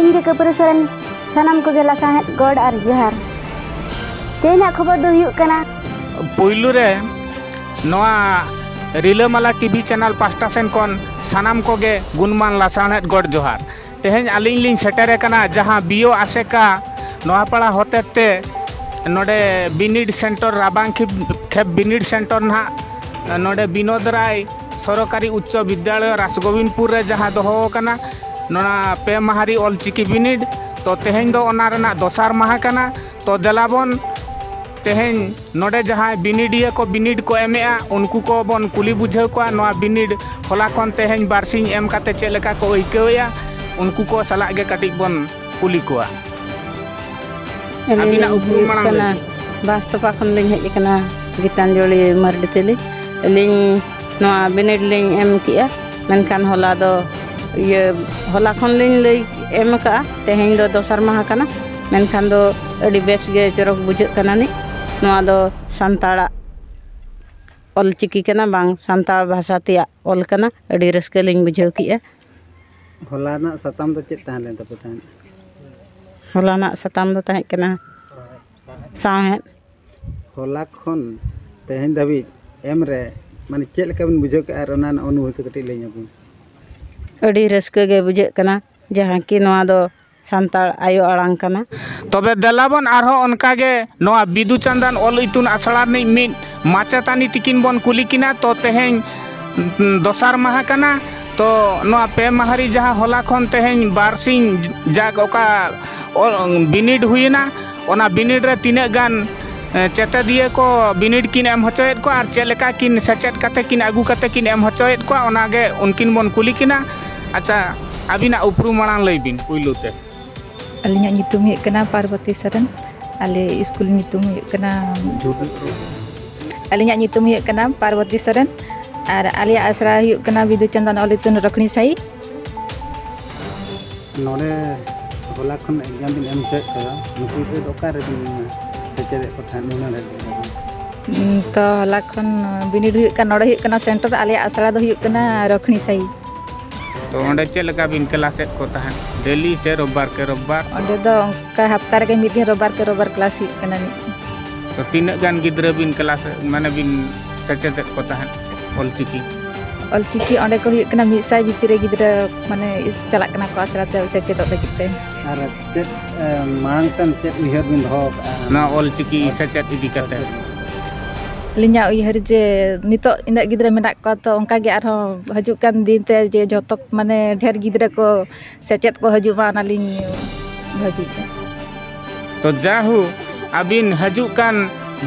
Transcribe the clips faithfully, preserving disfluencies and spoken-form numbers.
ᱤᱧ ᱜᱮ ᱠᱟᱹᱯᱨᱟᱹ ᱥᱚᱨᱮᱱ, ᱥᱟᱱᱟᱢ ᱠᱚᱜᱮ ᱞᱟᱥᱟᱬᱦᱮᱫ ᱜᱚᱰ ᱟᱨ ᱡᱚᱦᱟᱨ᱾ ᱛᱮᱦᱮᱧᱟᱜ ᱠᱷᱚᱵᱚᱨ ᱫᱚ ᱦᱩᱭᱩᱜ ᱠᱟᱱᱟ, ᱯᱩᱭᱞᱩ ᱨᱮ ᱱᱚᱣᱟ ᱨᱤᱞᱟᱹᱢᱟᱞᱟ ᱴᱤᱵᱷᱤ ᱪᱮᱱᱮᱞ ᱯᱟᱦᱴᱟ ᱥᱮᱱ ᱠᱷᱚᱱ ᱥᱟᱱᱟᱢ ᱠᱚᱜᱮ ᱜᱩᱱᱢᱟᱱ ᱞᱟᱥᱟᱬᱦᱮᱫ ᱜᱚᱰ ᱡᱚᱦᱟᱨ᱾ ᱛᱮᱦᱮᱧ ᱟᱹᱞᱤᱧ ᱞᱤᱧ ᱥᱮᱴᱮᱨ ᱟᱠᱟᱱᱟ ᱡᱟᱦᱟᱸ ᱵᱤᱭᱳ ᱟᱥᱮᱠᱟ ᱱᱚᱣᱟ ᱯᱟᱲᱟ ᱦᱚᱛᱮᱛᱮ ᱱᱚᱰᱮ ᱵᱤᱱᱤᱰ ᱥᱮᱱᱴᱟᱨ, ᱨᱟᱵᱟᱝ ᱠᱷᱮᱯ, ᱠᱷᱮᱯ ᱵᱤᱱᱤᱰ ᱥᱮᱱᱴᱟᱨ ᱱᱟᱦᱟᱜ ᱱᱚᱰᱮ ᱵᱤᱱᱳᱫ ᱨᱟᱭ ᱥᱚᱨᱚᱠᱟᱨᱤ ᱩᱪᱪᱚ ᱵᱤᱫᱽᱭᱟᱞᱚᱭ ᱨᱟᱥᱜᱳᱵᱤᱱᱫᱯᱩᱨ ᱨᱮ ᱡᱟᱦᱟᱸ ᱫᱚᱦᱚ ᱟᱠᱟᱱᱟ, ᱱᱚᱣᱟ ᱯᱮ ᱢᱟᱦᱟ ᱨᱮ ᱚᱞᱪᱤᱠᱤ ᱵᱤᱱᱤᱰ᱾ ᱛᱚ ᱛᱮᱦᱮᱧ ᱫᱚ ᱚᱱᱟ ᱨᱮᱱᱟᱜ ᱫᱚᱥᱟᱨ ᱢᱟᱦᱟ ᱠᱟᱱᱟ᱾ ᱛᱚ ᱫᱮᱞᱟ ᱵᱚᱱ ᱛᱮᱦᱮᱧ ᱱᱚᱰᱮ ᱡᱟᱦᱟᱸᱭ ᱵᱤᱱᱤᱰᱤᱭᱟᱹ ᱠᱚ ᱵᱤᱱᱤᱰ ᱠᱚ ᱮᱢᱮᱜᱼᱟ, ᱩᱱᱠᱩ ᱠᱚᱵᱚᱱ ᱠᱩᱞᱤ ᱵᱩᱡᱷᱟᱹᱣ ᱠᱚᱣᱟ, ᱱᱚᱣᱟ ᱵᱤᱱᱤᱰ ᱦᱚᱞᱟ ᱠᱷᱚᱱ ᱛᱮᱦᱮᱧ ᱵᱟᱨᱥᱤᱧ ᱮᱢ ᱠᱟᱛᱮ ᱪᱮᱫ ᱞᱮᱠᱟ ᱠᱚ ᱟᱹᱭᱠᱟᱹᱣᱮᱜᱼᱟ, ᱩᱱᱠᱩ ᱠᱚ ᱥᱟᱞᱟᱜ ᱜᱮ ᱠᱟᱹᱴᱤᱡ ᱵᱚᱱ ᱠᱩᱞᱤ ᱠᱚᱣᱟ᱾ ᱟᱹᱞᱤᱧ ᱟᱹᱵᱤᱱᱟᱜ ᱞᱤᱧ ᱩᱯᱨᱩᱢ ᱦᱩᱭᱩᱜ ᱢᱟᱲᱟᱝ ᱠᱟᱱᱟ ᱞᱟᱹᱭ ᱵᱤᱱ᱾ ᱵᱟᱸᱥᱛᱚᱯᱟ ᱠᱷᱚᱱ ᱞᱤᱧ ᱦᱮᱡ ᱟᱠᱟᱱᱟ, ᱜᱤᱛᱟᱧᱡᱚᱞᱤ ᱢᱟᱹᱨᱰᱤ ᱛᱟᱹᱞᱤᱧ᱾ ᱟᱹᱞᱤᱧ ᱱᱚᱣᱟ ᱵᱤᱱᱤᱰ ᱞᱤᱧ ᱮᱢ ᱠᱮᱜᱼᱟ, ᱢᱮᱱᱠᱷᱟᱱ ᱦᱚᱞᱟ ᱫᱚ, ᱤᱭᱟᱹ, ᱦᱚᱞᱟ ᱠᱷᱚᱱ ᱞᱤᱧ ᱞᱟᱹᱭ ᱮᱢ ᱟᱠᱟᱜᱼᱟ, ᱛᱮᱦᱮᱧ ᱫᱚ ᱫᱚᱥᱟᱨ ᱢᱟᱦᱟ ᱠᱟᱱᱟ, ᱢᱮᱱᱠᱷᱟᱱ ᱫᱚ ᱟᱹᱰᱤ ᱵᱮᱥ ᱜᱮ ᱪᱚᱨᱚᱠ ᱵᱩᱡᱷᱟᱹᱜ ᱠᱟᱱᱟ ᱱᱤᱡ᱾ ᱱᱚᱣᱟ ᱫᱚ ᱥᱟᱱᱛᱟᱲᱟᱜ ᱚᱞᱪᱤᱠᱤ ᱠᱟᱱᱟ, ᱵᱟᱝ ᱥᱟᱱᱛᱟᱲ ᱵᱷᱟᱥᱟ ᱛᱮᱭᱟᱜ ᱚᱞ ᱠᱟᱱᱟ᱾ ᱟᱹᱰᱤ ᱨᱟᱹᱥᱠᱟᱹ ᱞᱤᱧ ᱵᱩᱡᱷᱟᱹᱣ ᱠᱮᱜᱼᱟ᱾ ᱦᱚᱞᱟᱱᱟᱜ ᱥᱟᱛᱟᱢ ᱫᱚ ᱪᱮᱫ ᱛᱟᱦᱮᱸ ᱞᱮᱱ ᱛᱟᱯᱮ ᱛᱟᱦᱮᱸᱫ? ᱦᱚᱞᱟᱱᱟᱜ ᱥᱟᱛᱟᱢ ᱫᱚ ᱛᱟᱦᱮᱸ ᱠᱟᱱᱟ ᱥᱟᱶᱦᱮᱫ᱾ ᱦᱚᱞᱟ ᱠᱷᱚᱱ ᱛᱮᱦᱮᱧ ᱫᱷᱟᱹᱵᱤᱡ ᱮᱢ ᱨᱮ, ᱢᱟᱱᱮ, ᱪᱮᱫ ᱞᱮᱠᱟ ᱵᱤᱱ ᱵᱩᱡᱷᱟᱹᱣ ᱠᱮᱜᱼᱟ ᱟᱨ ᱚᱱᱟ ᱨᱮᱱᱟᱜ ᱚᱱᱩᱵᱷᱩᱛᱤ ᱠᱟᱹᱴᱤᱡ ᱞᱟᱹᱭ ᱧᱚᱜ ᱵᱤᱱ᱾ ᱟᱹᱰᱤ ᱨᱟᱹᱥᱠᱟᱹ ᱜᱮ ᱵᱩᱡᱷᱟᱹᱜ ᱠᱟᱱᱟ, ᱡᱟᱦᱟᱸ ᱠᱤ ᱱᱚᱣᱟ ᱫᱚ ᱥᱟᱱᱛᱟᱲ ᱟᱭᱳ ᱟᱲᱟᱝ ᱠᱟᱱᱟ᱾ ᱛᱚᱵᱮ ᱫᱮᱞᱟ ᱵᱚᱱ ᱟᱨᱦᱚᱸ ᱚᱱᱠᱟ ᱜᱮ ᱱᱚᱣᱟ ᱵᱤᱫᱩ ᱪᱟᱸᱫᱟᱱ ᱚᱞ ᱤᱛᱩᱱ ᱟᱥᱲᱟ ᱨᱤᱱᱤᱡ ᱢᱤᱫ ᱢᱟᱪᱮᱛᱟᱹᱱᱤ ᱛᱤᱠᱤᱱ ᱵᱚᱱ ᱠᱩᱞᱤ ᱠᱤᱱᱟ᱾ ᱛᱚ ᱛᱮᱦᱮᱧ, ᱩᱸ, ᱫᱚᱥᱟᱨ ᱢᱟᱦᱟ ᱠᱟᱱᱟ᱾ ᱛᱚ ᱱᱚᱣᱟ ᱯᱮ ᱢᱟᱦᱟ ᱨᱮ ᱡᱟᱦᱟᱸ ᱦᱚᱞᱟ ᱠᱷᱚᱱ ᱛᱮᱦᱮᱧ ᱵᱟᱨ ᱥᱤᱧ ᱡᱟᱠ ᱚᱠᱟ ᱚᱞ, ᱵᱤᱱᱤᱰ ᱦᱩᱭᱮᱱᱟ, ᱚᱱᱟ ᱵᱤᱱᱤᱰ ᱨᱮ ᱛᱤᱱᱟᱹᱜ ᱜᱟᱱ, ᱮ, ᱪᱮᱛᱮᱫᱤᱭᱟᱹ ᱠᱚ ᱵᱤᱱᱤᱰ ᱠᱤᱱ ᱮᱢ ᱦᱚᱪᱚᱭᱮᱫ ᱠᱚᱣᱟ ᱟᱨ ᱪᱮᱫ ᱞᱮᱠᱟ ᱠᱤᱱ ᱥᱮᱪᱮᱫ ᱠᱟᱛᱮ ᱠᱤᱱ ᱟᱹᱜᱩ ᱠᱟᱛᱮ ᱠᱤᱱ ᱮᱢ ᱦᱚᱪᱚᱭᱮᱫ ᱠᱚᱣᱟ, ᱚᱱᱟᱜᱮ ᱩᱱᱠᱤᱱ ᱵᱚᱱ ᱠᱩᱞᱤ ᱠᱤᱱᱟ᱾ ᱟᱪᱪᱷᱟ, ᱟᱹᱵᱤᱱᱟᱜ ᱩᱯᱨᱩᱢ ᱢᱟᱲᱟᱝ ᱞᱟᱹᱭ ᱵᱤᱱ ᱯᱩᱭᱞᱩ ᱛᱮ᱾ ᱟᱹᱞᱤᱧᱟᱜ ᱧᱩᱛᱩᱢ ᱦᱩᱭᱩᱜ ᱠᱟᱱᱟ ᱯᱟᱨᱵᱚᱛᱤ ᱥᱚᱨᱮᱱ᱾ ᱟᱞᱮ ᱥᱠᱩᱞ ᱧᱩᱛᱩᱢ ᱦᱩᱭᱩᱜ ᱠᱟᱱᱟ, ᱟᱹᱞᱤᱧᱟᱜ ᱧᱩᱛᱩᱢ ᱦᱩᱭᱩᱜ ᱠᱟᱱᱟ ᱯᱟᱨᱵᱚᱛᱤ ᱥᱚᱨᱮᱱ ᱟᱨ ᱟᱞᱮᱭᱟᱜ ᱟᱥᱲᱟ ᱦᱩᱭᱩᱜ ᱠᱟᱱᱟ ᱵᱤᱫᱩ ᱪᱟᱸᱫᱟᱱ ᱚᱞ ᱤᱛᱩᱱ ᱨᱚᱠᱷᱱᱤ ᱥᱟᱹᱦᱤ᱾ ᱱᱚᱰᱮ ᱦᱚᱞᱟ ᱠᱷᱚᱱ ᱮᱠᱡᱟᱢ ᱵᱤᱱ ᱮᱢ ᱦᱚᱪᱚᱭᱮᱫ ᱠᱚᱣᱟ, ᱱᱩᱠᱩ ᱜᱤᱫᱽᱨᱟᱹ ᱫᱚ ᱚᱠᱟ ᱨᱮᱵᱤᱱ ᱥᱮᱪᱮᱫᱮᱫ ᱠᱚ ᱛᱟᱦᱮᱸᱫ ᱱᱩᱱᱟᱹᱜ ᱰᱷᱮᱨ ᱜᱤᱫᱽᱨᱟᱹ ᱫᱚ? ᱩᱸ, ᱛᱚ ᱦᱚᱞᱟ ᱠᱷᱚᱱ ᱵᱤᱱᱤᱰ ᱦᱩᱭᱩᱜ ᱠᱟᱱ, ᱱᱚᱰᱮ ᱦᱩᱭᱩᱜ ᱠᱟᱱᱟ ᱥᱮᱱᱴᱟᱨ, ᱟᱞᱮᱭᱟᱜ ᱟᱥᱲᱟ ᱫᱚ ᱦᱩᱭᱩᱜ ᱠᱟᱱᱟ ᱨᱚᱠᱷᱱᱤ ᱥᱟᱹᱦᱤ᱾ ᱛᱚ ᱚᱸᱰᱮ ᱪᱮᱫ ᱞᱮᱠᱟ ᱵᱤᱱ ᱠᱞᱟᱥᱮᱫ ᱠᱚ ᱛᱟᱦᱮᱸᱫ? ᱰᱮᱞᱤ ᱥᱮ ᱨᱳᱵᱵᱟᱨ ᱠᱮ ᱨᱳᱵᱵᱟᱨ? ᱚᱸᱰᱮ ᱫᱚ ᱚᱱᱠᱟ ᱦᱟᱯᱛᱟ ᱨᱮᱜᱮ ᱢᱤᱫ ᱫᱤᱱ ᱨᱳᱵᱵᱟᱨ ᱠᱮ ᱨᱳᱵᱵᱟᱨ ᱠᱞᱟᱥ ᱦᱩᱭᱩᱜ ᱠᱟᱱᱟ ᱢᱤᱫ ᱫᱤᱱ᱾ ᱛᱚ ᱛᱤᱱᱟᱹᱜ ᱜᱟᱱ ᱜᱤᱫᱽᱨᱟᱹ ᱵᱤᱱ ᱠᱞᱟᱥ, ᱢᱟᱱᱮ ᱵᱤᱱ ᱥᱮᱪᱮᱫᱮᱫ ᱠᱚ ᱛᱟᱦᱮᱸᱫ ᱚᱞᱪᱤᱠᱤ? ᱚᱞᱪᱤᱠᱤ ᱚᱸᱰᱮ ᱠᱚ ᱦᱩᱭᱩᱜ ᱠᱟᱱᱟ ᱢᱤᱫ ᱥᱟᱭ ᱵᱷᱤᱛᱤᱨ ᱨᱮ ᱜᱤᱫᱽᱨᱟᱹ, ᱢᱟᱱᱮ ᱤᱥ-, ᱪᱟᱞᱟᱜ ᱠᱟᱱᱟ ᱠᱚ ᱟᱥᱲᱟ ᱛᱮ ᱥᱮᱪᱮᱫᱚᱜ ᱞᱟᱹᱜᱤᱫ ᱛᱮ᱾ ᱟᱨ ᱪᱮᱫ, ᱮ, ᱢᱟᱲᱟᱝ ᱥᱮᱱ ᱪᱮᱫ ᱩᱭᱦᱟᱹᱨ ᱵᱤᱱ ᱫᱚᱦᱚ ᱟᱠᱟᱫᱼᱟ? ᱱᱚᱣᱟ ᱚᱞᱪᱤᱠᱤ ᱥᱮᱪᱮᱫ ᱤᱫᱤ ᱠᱟᱛᱮ? ᱟᱹᱞᱤᱧᱟᱜ ᱩᱭᱦᱟᱹᱨ ᱡᱮ ᱱᱤᱛᱚᱜ ᱤᱱᱟᱹᱜ ᱜᱤᱫᱽᱨᱟᱹ ᱢᱮᱱᱟᱜ ᱠᱚᱣᱟ, ᱛᱚ ᱚᱱᱠᱟ ᱜᱮ ᱟᱨᱦᱚᱸ ᱦᱤᱡᱩᱜ ᱠᱟᱱ ᱫᱤᱱ ᱛᱮ ᱡᱮ ᱡᱷᱚᱛᱚ, ᱢᱟᱱᱮ ᱰᱷᱮᱨ ᱜᱤᱫᱽᱨᱟᱹ ᱠᱚ ᱥᱮᱪᱮᱫ ᱠᱚ ᱦᱤᱡᱩᱜ ᱢᱟ, ᱚᱱᱟᱞᱤᱧ ᱵᱷᱟᱹᱵᱤᱭᱮᱫᱼᱟ᱾ ᱛᱚ ᱡᱟᱦᱳ, ᱟᱹᱵᱤᱱ ᱦᱤᱡᱩᱜ ᱠᱟᱱ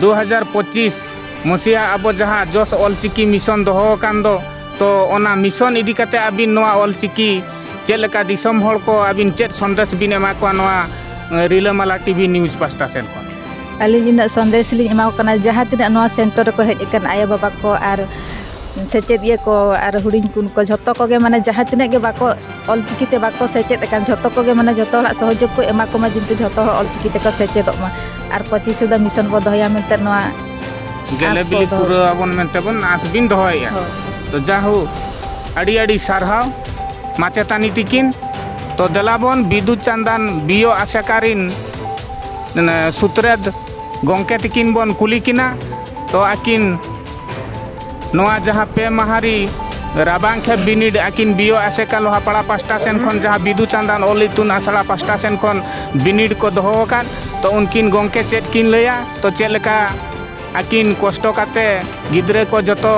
ᱫᱩ ᱦᱟᱡᱟᱨ ᱯᱚᱸᱪᱤᱥ ᱢᱚᱥᱤᱦᱟ ᱟᱵᱚ ᱡᱟᱦᱟᱸ ᱡᱚᱥ ᱚᱞᱪᱤᱠᱤ ᱢᱤᱥᱚᱱ ᱫᱚᱦᱚ ᱟᱠᱟᱱ ᱫᱚ, ᱛᱚ ᱚᱱᱟ ᱢᱤᱥᱚᱱ ᱤᱫᱤ ᱠᱟᱛᱮ ᱟᱹᱵᱤᱱ ᱱᱚᱣᱟ ᱚᱞᱪᱤᱠᱤ ᱪᱮᱫ ᱞᱮᱠᱟ ᱫᱤᱥᱚᱢ ᱦᱚᱲ ᱠᱚ ᱟᱹᱵᱤᱱ ᱪᱮᱫ ᱥᱚᱱᱫᱮᱥ ᱵᱤᱱ ᱮᱢᱟ ᱠᱚᱣᱟ ᱱᱚᱣᱟ, ᱮ, ᱨᱤᱞᱟᱹᱢᱟᱞᱟ ᱴᱤᱵᱷᱤ ᱱᱤᱭᱩᱡᱽ ᱯᱟᱥᱴᱟ ᱥᱮᱱ ᱠᱷᱚᱱ? ᱟᱹᱞᱤᱧ ᱤᱱᱟᱹᱜ ᱥᱚᱱᱫᱮᱥ ᱞᱤᱧ ᱮᱢᱟ ᱠᱚ ᱠᱟᱱᱟ, ᱡᱟᱦᱟᱸ ᱛᱤᱱᱟᱹᱜ ᱱᱚᱣᱟ ᱥᱮᱱᱴᱟᱨ ᱨᱮᱠᱚ ᱦᱮᱡ ᱟᱠᱟᱱ ᱟᱭᱳᱼᱵᱟᱵᱟ ᱠᱚ ᱟᱨ ᱥᱮᱪᱮᱫᱤᱭᱟᱹ ᱠᱚ ᱟᱨ ᱦᱩᱰᱤᱧ ᱠᱩᱱ ᱠᱚ, ᱡᱷᱚᱛᱚ ᱠᱚᱜᱮ, ᱢᱟᱱᱮ ᱡᱟᱦᱟᱸ ᱛᱤᱱᱟᱹᱜ ᱜᱮ ᱵᱟᱠᱚ ᱚᱞᱪᱤᱠᱤ ᱛᱮ ᱵᱟᱠᱚ ᱥᱮᱪᱮᱫ ᱟᱠᱟᱱ, ᱡᱷᱚᱛᱚ ᱠᱚᱜᱮ, ᱢᱟᱱᱮ ᱡᱷᱚᱛᱚ ᱦᱚᱲᱟᱜ ᱥᱚᱦᱚᱡᱳᱜᱽ ᱠᱚ ᱮᱢᱟ ᱠᱚᱢᱟ, ᱡᱮᱦᱮᱛᱩ ᱡᱷᱚᱛᱚ ᱦᱚᱲ ᱚᱞᱪᱤᱠᱤ ᱛᱮᱠᱚ ᱥᱮᱪᱮᱫᱚᱜ ᱢᱟ᱾ ᱟᱨ ᱯᱚᱸᱪᱤᱥ ᱥᱩᱫᱷᱟ ᱢᱤᱥᱚᱱ ᱵᱚ ᱫᱚᱦᱚᱭᱟ ᱢᱮᱱᱛᱮ ᱱᱚᱣᱟ ᱜᱮᱞᱮ ᱟᱸᱥ ᱠᱚ ᱵᱤᱞᱤ ᱫᱚᱦᱚ᱾ ᱯᱩᱨᱟᱹᱣ ᱟᱵᱚᱱ ᱢᱮᱱᱛᱮ ᱵᱚᱱ ᱟᱸᱥ ᱵᱤᱱ ᱫᱚᱦᱚᱭᱮᱫᱼᱟ᱾ ᱦᱳᱭ᱾ ᱛᱚ ᱡᱟᱦᱳ, ᱟᱹᱰᱤ ᱟᱹᱰᱤ ᱥᱟᱨᱦᱟᱣ ᱢᱟᱪᱮᱛᱟᱹᱱᱤ ᱛᱤᱠᱤᱱ᱾ ᱛᱚ ᱫᱮᱞᱟ ᱵᱚᱱ ᱵᱤᱫᱩ ᱪᱟᱸᱫᱟᱱ ᱵᱤᱭᱳ ᱟᱥᱮᱠᱟ ᱨᱤᱱ, ᱢᱟᱱᱮ, ᱥᱩᱛᱨᱮᱫ ᱜᱚᱢᱠᱮ ᱛᱤᱠᱤᱱ ᱵᱚᱱ ᱠᱩᱞᱤ ᱠᱤᱱᱟ᱾ ᱛᱚ ᱟᱹᱠᱤᱱ ᱱᱚᱣᱟ ᱡᱟᱦᱟᱸ ᱯᱮ ᱢᱟᱦᱟᱨᱤ ᱨᱟᱵᱟᱝ ᱠᱷᱮᱯ ᱵᱤᱱᱤᱰ ᱟᱹᱠᱤᱱ ᱵᱤᱭᱳ ᱟᱥᱮᱠᱟ ᱞᱳᱦᱟᱯᱟᱲᱟ ᱯᱟᱥᱴᱟ ᱥᱮᱱ ᱠᱷᱚᱱ ᱡᱟᱦᱟᱸ ᱵᱤᱫᱩ ᱪᱟᱸᱫᱟᱱ ᱚᱞ ᱤᱛᱩᱱ ᱟᱥᱲᱟ ᱯᱟᱥᱴᱟ ᱥᱮᱱ ᱠᱷᱚᱱ ᱵᱤᱱᱤᱰ ᱠᱚ ᱫᱚᱦᱚ ᱟᱠᱟᱫ, ᱛᱚ ᱩᱱᱠᱤᱱ ᱜᱚᱢᱠᱮ ᱪᱮᱫ ᱠᱤᱱ ᱞᱟᱹᱭᱟ, ᱛᱚ ᱪᱮᱫ ᱞᱮᱠᱟ ᱟᱹᱠᱤᱱ ᱠᱚᱥᱴᱚ ᱠᱟᱛᱮ ᱜᱤᱫᱽᱨᱟᱹ ᱠᱚ ᱡᱚᱛᱚ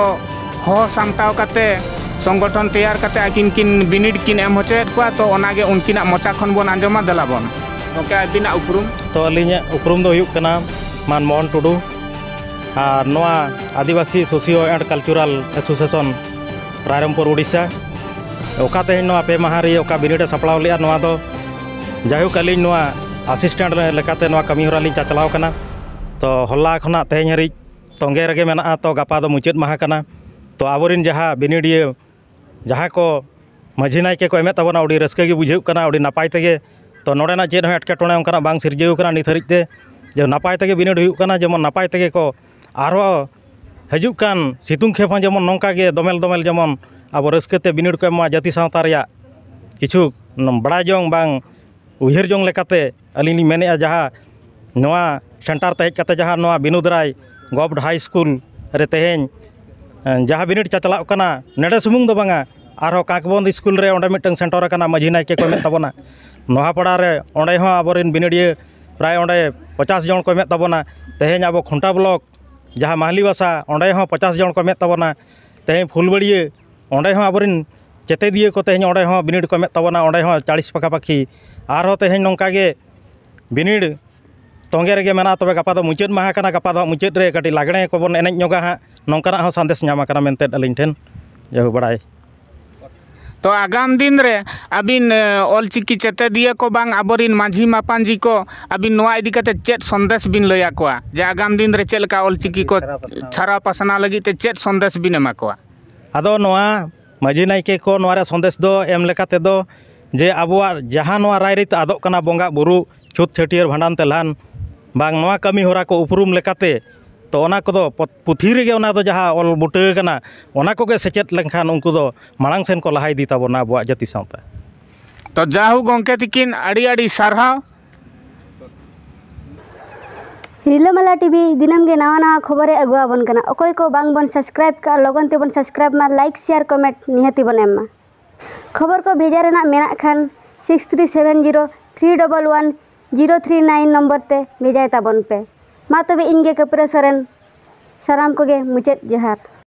ᱦᱚᱦᱚ ᱥᱟᱢᱴᱟᱣ ᱠᱟᱛᱮ ᱥᱚᱝᱜᱚᱴᱷᱚᱱ ᱛᱮᱭᱟᱨ ᱠᱟᱛᱮ ᱟᱹᱠᱤᱱ ᱠᱤᱱ ᱵᱤᱱᱤᱰ ᱠᱤᱱ ᱮᱢ ᱦᱚᱪᱚᱭᱮᱫ ᱠᱚᱣᱟ, ᱛᱚ ᱚᱱᱟᱜᱮ ᱩᱱᱠᱤᱱᱟᱜ ᱢᱚᱪᱟ ᱠᱷᱚᱱ ᱵᱚᱱ ᱟᱸᱡᱚᱢᱟ᱾ ᱫᱮᱞᱟ ᱵᱚᱱ᱾ ᱜᱚᱢᱠᱮ, ᱟᱹᱵᱤᱱᱟᱜ ᱩᱯᱨᱩᱢ? ᱛᱚ ᱟᱹᱞᱤᱧᱟᱜ ᱩᱯᱨᱩᱢ ᱫᱚ ᱦᱩᱭᱩᱜ ᱠᱟᱱᱟ ᱢᱟᱱ ᱢᱳᱦᱚᱱ ᱴᱩᱰᱩ, ᱟᱨ ᱱᱚᱣᱟ Adivasi socio and cultural association Rairangpur, Odisha. ᱚᱠᱟ ᱛᱮᱦᱮᱧ ᱱᱚᱣᱟ ᱯᱮ ᱢᱟᱦᱟ ᱨᱮ ᱚᱠᱟ ᱵᱤᱱᱤᱰ ᱮ ᱥᱟᱯᱲᱟᱣ ᱞᱮᱫᱼᱟ, ᱱᱚᱣᱟ ᱫᱚ ᱡᱟᱭᱦᱳᱠ ᱟᱹᱞᱤᱧ ᱱᱚᱣᱟ ᱟᱥᱤᱥᱴᱮᱱᱴ ᱞᱮᱠᱟᱛᱮ ᱱᱚᱣᱟ ᱠᱟᱹᱢᱤ ᱦᱚᱨᱟ ᱞᱤᱧ ᱪᱟᱪᱞᱟᱣ ᱠᱟᱱᱟ᱾ ᱛᱚ ᱦᱚᱞᱟ ᱠᱷᱚᱱᱟᱜ ᱛᱮᱦᱮᱧ ᱦᱟᱹᱨᱤᱡ ᱛᱚᱸᱜᱮ ᱨᱮᱜᱮ ᱢᱮᱱᱟᱜᱼᱟ᱾ ᱛᱚ ᱜᱟᱯᱟ ᱫᱚ ᱢᱩᱪᱟᱹᱫ ᱢᱟᱦᱟ ᱠᱟᱱᱟ᱾ ᱛᱚ ᱟᱵᱚᱨᱮᱱ ᱡᱟᱦᱟᱸ ᱵᱤᱱᱤᱰᱤᱭᱟᱹ, ᱡᱟᱦᱟᱸ ᱠᱚ ᱢᱟᱹᱡᱷᱤ ᱱᱟᱭᱠᱮ ᱠᱚ ᱮᱢᱮᱫ ᱛᱟᱵᱚᱱᱟ, ᱟᱹᱰᱤ ᱨᱟᱹᱥᱠᱟᱹ ᱜᱮ ᱵᱩᱡᱷᱟᱹᱜ ᱠᱟᱱᱟ, ᱟᱹᱰᱤ ᱱᱟᱯᱟᱭ ᱛᱮᱜᱮ᱾ ᱛᱚ ᱱᱚᱰᱮᱱᱟᱜ ᱪᱮᱫ ᱦᱚᱸ ᱮᱴᱠᱮᱴᱚᱬᱮ ᱚᱱᱠᱟᱱᱟᱜ ᱵᱟᱝ ᱥᱤᱨᱡᱟᱹᱣ ᱠᱟᱱᱟ ᱱᱤᱛ ᱦᱟᱹᱨᱤᱡ ᱛᱮ, ᱡᱮ ᱱᱟᱯᱟᱭ ᱛᱮᱜᱮ ᱵᱤᱱᱤᱰ ᱦᱩᱭᱩᱜ ᱠᱟᱱᱟ, ᱡᱮᱢᱚᱱ ᱱᱟᱯᱟᱭ ᱛᱮᱜᱮ ᱠᱚ ᱟᱨᱦᱚᱸ ᱦᱤᱡᱩᱜ ᱠᱟᱱ ᱥᱤᱛᱩᱝ ᱠᱷᱮᱯ ᱦᱚᱸ ᱡᱮᱢᱚᱱ ᱱᱚᱝᱠᱟ ᱜᱮ ᱫᱚᱢᱮᱞ ᱫᱚᱢᱮᱞ ᱡᱮᱢᱚᱱ ᱟᱵᱚ ᱨᱟᱹᱥᱠᱟᱹ ᱛᱮ ᱵᱤᱱᱤᱰ ᱠᱚ ᱮᱢ ᱢᱟ, ᱡᱟᱹᱛᱤ ᱥᱟᱶᱛᱟ ᱨᱮᱭᱟᱜ ᱠᱤᱪᱷᱩ ᱵᱟᱲᱟᱭ ᱡᱚᱝ ᱵᱟᱝ ᱩᱭᱦᱟᱹᱨ ᱡᱚᱝ ᱞᱮᱠᱟᱛᱮ ᱟᱹᱞᱤᱧ ᱞᱤᱧ ᱢᱮᱱᱮᱫᱼᱟ, ᱡᱟᱦᱟᱸ ᱱᱚᱣᱟ ᱥᱮᱱᱴᱟᱨ ᱛᱮ ᱦᱮᱡ ᱠᱟᱛᱮ ᱡᱟᱦᱟᱸ ᱱᱚᱣᱟ ᱵᱤᱱᱳᱫ ᱨᱟᱭ ᱜᱚᱵᱷᱴ ᱦᱟᱭ ᱥᱠᱩᱞ ᱨᱮ ᱛᱮᱦᱮᱧ ᱡᱟᱦᱟᱸ ᱵᱤᱱᱤᱰ ᱪᱟᱪᱞᱟᱜ ᱠᱟᱱᱟ, ᱱᱚᱰᱮ ᱥᱩᱢᱩᱝ ᱫᱚ ᱵᱟᱝᱟ, ᱟᱨᱦᱚᱸ ᱠᱟᱸᱠᱵᱚᱱᱫ ᱥᱠᱩᱞ ᱨᱮ ᱚᱸᱰᱮ ᱢᱤᱫᱴᱟᱝ ᱥᱮᱱᱴᱟᱨ ᱟᱠᱟᱱᱟ, ᱢᱟᱹᱡᱷᱤ ᱱᱟᱭᱠᱮ ᱠᱚ ᱮᱢᱮᱫ ᱛᱟᱵᱚᱱᱟ᱾ ᱱᱚᱣᱟ ᱯᱟᱲᱟ ᱨᱮ ᱚᱸᱰᱮ ᱦᱚᱸ ᱟᱵᱚᱨᱮᱱ ᱵᱤᱱᱤᱰᱤᱭᱟᱹ ᱯᱨᱟᱭ ᱚᱸᱰᱮ ᱯᱚᱪᱟᱥ ᱡᱚᱱ ᱠᱚ ᱮᱢᱮᱫ ᱛᱟᱵᱚᱱᱟ᱾ ᱛᱮᱦᱮᱧ ᱟᱵᱚ ᱠᱷᱩᱱᱴᱟ ᱵᱞᱚᱠ ᱡᱟᱦᱟᱸ ᱢᱟᱦᱞᱤ ᱵᱟᱥᱟ, ᱚᱸᱰᱮ ᱦᱚᱸ ᱯᱚᱪᱟᱥ ᱡᱚᱱ ᱠᱚ ᱮᱢᱮᱫ ᱛᱟᱵᱚᱱᱟ᱾ ᱛᱮᱦᱮᱧ ᱯᱷᱩᱞᱵᱟᱹᱲᱤᱭᱟᱹ, ᱚᱸᱰᱮ ᱦᱚᱸ ᱟᱵᱚᱨᱮᱱ ᱪᱮᱛᱮᱫᱤᱭᱟᱹ ᱠᱚ ᱛᱮᱦᱮᱧ ᱚᱸᱰᱮ ᱦᱚᱸ ᱵᱤᱱᱤᱰ ᱠᱚ ᱮᱢᱮᱫ ᱛᱟᱵᱚᱱᱟ, ᱚᱸᱰᱮ ᱦᱚᱸ ᱪᱟᱲᱤᱥ ᱯᱟᱠᱟᱯᱟᱠᱤ᱾ ᱟᱨᱦᱚᱸ ᱛᱮᱦᱮᱧ ᱱᱚᱝᱠᱟ ᱜᱮ ᱵᱤᱱᱤᱰ ᱛᱚᱸᱜᱮ ᱨᱮᱜᱮ ᱢᱮᱱᱟᱜᱼᱟ᱾ ᱛᱚᱵᱮ ᱜᱟᱯᱟ ᱫᱚ ᱢᱩᱪᱟᱹᱫ ᱢᱟᱦᱟ ᱠᱟᱱᱟ, ᱜᱟᱯᱟ ᱫᱚ ᱦᱟᱸᱜ ᱢᱩᱪᱟᱹᱫ ᱨᱮ ᱠᱟᱹᱴᱤᱡ ᱞᱟᱜᱽᱬᱮ ᱠᱚᱵᱚᱱ ᱮᱱᱮᱡ ᱧᱚᱜᱟ ᱦᱟᱸᱜ, ᱱᱚᱝᱠᱟᱱᱟᱜ ᱦᱚᱸ ᱥᱟᱸᱫᱮᱥ ᱧᱟᱢ ᱟᱠᱟᱱᱟ ᱢᱮᱱᱛᱮ ᱟᱹᱞᱤᱧ ᱴᱷᱮᱱ᱾ ᱡᱟᱭᱦᱳᱠ, ᱵᱟᱲᱟᱭ᱾ ᱛᱚ, ᱟᱜᱟᱢ ᱫᱤᱱ ᱨᱮ ᱟᱹᱵᱤᱱ, ᱮ, ᱚᱞᱪᱤᱠᱤ ᱪᱮᱛᱮᱫᱤᱭᱟᱹ ᱠᱚ ᱵᱟᱝ ᱟᱵᱚᱨᱤᱱ ᱢᱟᱹᱡᱷᱤ ᱢᱟᱯᱟᱧᱡᱤ ᱠᱚ ᱟᱹᱵᱤᱱ ᱱᱚᱣᱟ ᱤᱫᱤ ᱠᱟᱛᱮ ᱪᱮᱫ ᱥᱚᱱᱫᱮᱥ ᱵᱤᱱ ᱞᱟᱹᱭ ᱟᱠᱚᱣᱟ, ᱡᱮ ᱟᱜᱟᱢ ᱫᱤᱱ ᱨᱮ ᱪᱮᱫ ᱞᱮᱠᱟ ᱚᱞᱪᱤᱠᱤ ᱠᱚ ᱪᱷᱟᱨᱟᱣ ᱯᱟᱥᱱᱟᱣ ᱞᱟᱹᱜᱤᱫ ᱛᱮ ᱪᱮᱫ ᱥᱚᱱᱫᱮᱥ ᱵᱤᱱ ᱮᱢᱟ ᱠᱚᱣᱟ? ᱟᱫᱚ ᱱᱚᱣᱟ ᱢᱟᱹᱡᱷᱤ ᱱᱟᱭᱠᱮ ᱠᱚ ᱱᱚᱣᱟ ᱨᱮᱭᱟᱜ ᱥᱚᱱᱫᱮᱥ ᱫᱚ ᱮᱢ ᱞᱮᱠᱟ ᱛᱮᱫᱚ ᱡᱮ ᱟᱵᱚᱣᱟᱜ ᱡᱟᱦᱟᱸ ᱱᱚᱣᱟ ᱨᱟᱭᱨᱤᱛ ᱟᱫᱚᱜ ᱠᱟᱱᱟ, ᱵᱚᱸᱜᱟ ᱵᱩᱨᱩ, ᱪᱷᱩᱛ ᱪᱷᱟᱹᱴᱭᱟᱹᱨ ᱵᱷᱟᱸᱰᱟᱱ ᱛᱮᱞᱦᱟᱱ, ᱵᱟᱝ ᱱᱚᱣᱟ ᱠᱟᱹᱢᱤ ᱦᱚᱨᱟ ᱠᱚ ᱩᱯᱨᱩᱢ ᱞᱮᱠᱟᱛᱮ, ᱛᱚ ᱚᱱᱟ ᱠᱚᱫᱚ ᱯᱚ-, ᱯᱩᱛᱷᱤ ᱨᱮᱜᱮ ᱚᱱᱟ ᱫᱚ ᱡᱟᱦᱟᱸ ᱚᱞ ᱵᱩᱴᱟᱹ ᱟᱠᱟᱱᱟ, ᱚᱱᱟ ᱠᱚᱜᱮ ᱥᱮᱪᱮᱫ ᱞᱮᱱᱠᱷᱟᱱ ᱩᱱᱠᱩ ᱫᱚ ᱢᱟᱲᱟᱝ ᱥᱮᱱ ᱠᱚ ᱞᱟᱦᱟ ᱤᱫᱤ ᱛᱟᱵᱚᱱᱟ ᱟᱵᱚᱣᱟᱜ ᱡᱟᱹᱛᱤ ᱥᱟᱶᱛᱟ᱾ ᱛᱚ ᱡᱟᱦᱳᱠ ᱜᱚᱢᱠᱮ ᱛᱤᱠᱤᱱ, ᱟᱹᱰᱤ ᱟᱹᱰᱤ ᱥᱟᱨᱦᱟᱣ᱾ ᱨᱤᱞᱟᱹᱢᱟᱞᱟ ᱴᱤᱵᱷᱤ ᱫᱤᱱᱟᱹᱢ ᱜᱮ ᱱᱟᱣᱟ ᱱᱟᱣᱟ ᱠᱷᱚᱵᱚᱨᱮ ᱟᱹᱜᱩ ᱟᱵᱚᱱ ᱠᱟᱱᱟ᱾ ᱚᱠᱚᱭ ᱠᱚ ᱵᱟᱝ ᱵᱚᱱ ᱥᱟᱵᱥᱠᱨᱟᱭᱤᱵ ᱠᱟᱜᱼᱟ, ᱞᱚᱜᱚᱱ ᱛᱮᱵᱚᱱ ᱥᱟᱵᱥᱠᱨᱟᱭᱤᱵ ᱢᱟ, ᱞᱟᱭᱤᱠ, ᱥᱮᱭᱟᱨ, ᱠᱚᱢᱮᱱᱴ ᱱᱤᱦᱟᱹᱛᱤ ᱵᱚᱱ ᱮᱢ ᱢᱟ᱾ ᱠᱷᱚᱵᱚᱨ ᱠᱚ ᱵᱷᱮᱡᱟ ᱨᱮᱱᱟᱜ ᱢᱮᱱᱟᱜ ᱠᱷᱟᱱ six three seven zero three double one zero three nine number ᱛᱮ ᱵᱷᱮᱡᱟᱭ ᱛᱟᱵᱚᱱ ᱯᱮ᱾ ᱢᱟ ᱛᱚᱵᱮ ᱤᱧ ᱜᱮ ᱠᱟᱹᱯᱨᱟᱹ ᱥᱚᱨᱮᱱ, ᱥᱟᱱᱟᱢ ᱠᱚᱜᱮ ᱢᱩᱪᱟᱹᱫ ᱡᱚᱦᱟᱨ᱾